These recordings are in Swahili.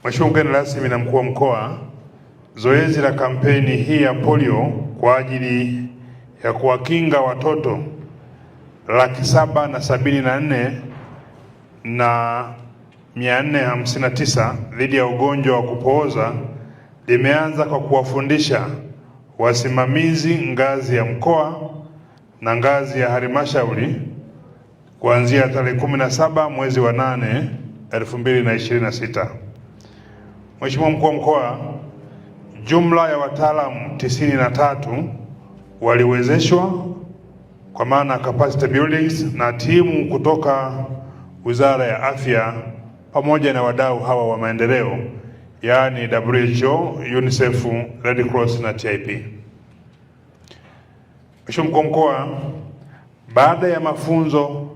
Mheshimiwa mgeni rasmi na mkuu wa mkoa, zoezi la kampeni hii ya polio kwa ajili ya kuwakinga watoto 774,459 dhidi ya ugonjwa wa kupooza limeanza kwa kuwafundisha wasimamizi ngazi ya mkoa na ngazi ya halmashauri kuanzia tarehe 17 mwezi wa 8 2026. Mheshimiwa Mkuu wa Mkoa, jumla ya wataalamu 93 waliwezeshwa kwa maana capacity buildings na timu kutoka Wizara ya Afya pamoja na wadau hawa wa maendeleo yaani WHO, UNICEF, Red Cross na TIP. Mheshimiwa Mkuu wa Mkoa, baada ya mafunzo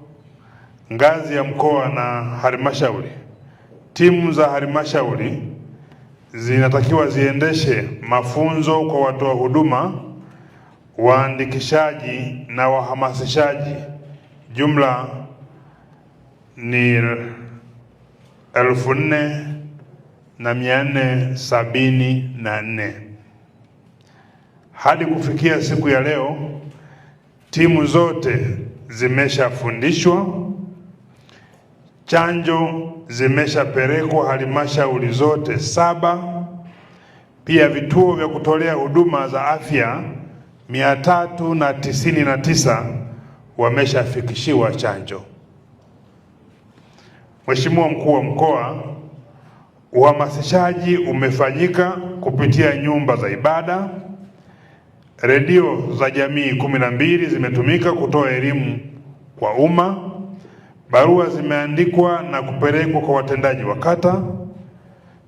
ngazi ya mkoa na halmashauri, timu za halmashauri zinatakiwa ziendeshe mafunzo kwa watoa huduma, waandikishaji na wahamasishaji. Jumla ni 4,474. Hadi kufikia siku ya leo, timu zote zimeshafundishwa, chanjo zimeshapelekwa halmashauri zote 7. Pia vituo vya kutolea huduma za afya 399 wameshafikishiwa chanjo. Mheshimiwa Mkuu wa Mkoa, uhamasishaji umefanyika kupitia nyumba za ibada, redio za jamii 12 zimetumika kutoa elimu kwa umma, barua zimeandikwa na kupelekwa kwa watendaji wa kata,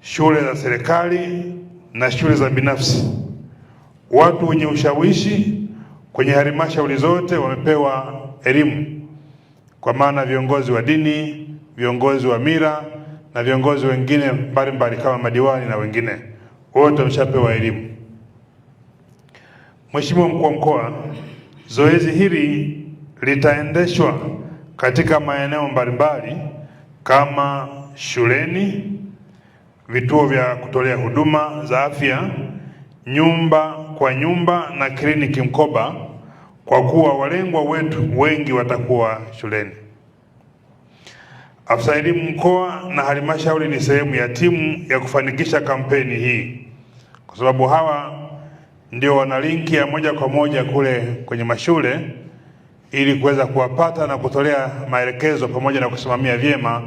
shule za serikali na shule za binafsi. Watu wenye ushawishi kwenye halmashauri zote wamepewa elimu, kwa maana viongozi wa dini, viongozi wa mila na viongozi wengine mbalimbali kama madiwani na wengine wote wameshapewa elimu. Mheshimiwa Mkuu wa Mkoa, zoezi hili litaendeshwa katika maeneo mbalimbali kama shuleni, vituo vya kutolea huduma za afya, nyumba kwa nyumba na kliniki mkoba, kwa kuwa walengwa wetu wengi watakuwa shuleni. Afisa elimu mkoa na halmashauri ni sehemu ya timu ya kufanikisha kampeni hii, kwa sababu hawa ndio wana linki ya moja kwa moja kule kwenye mashule ili kuweza kuwapata na kutolea maelekezo pamoja na kusimamia vyema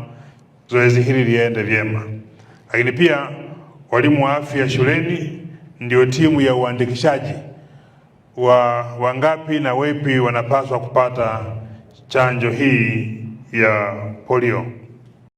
zoezi hili liende vyema. Lakini pia walimu wa afya shuleni ndio timu ya uandikishaji wa wangapi na wepi wanapaswa kupata chanjo hii ya polio.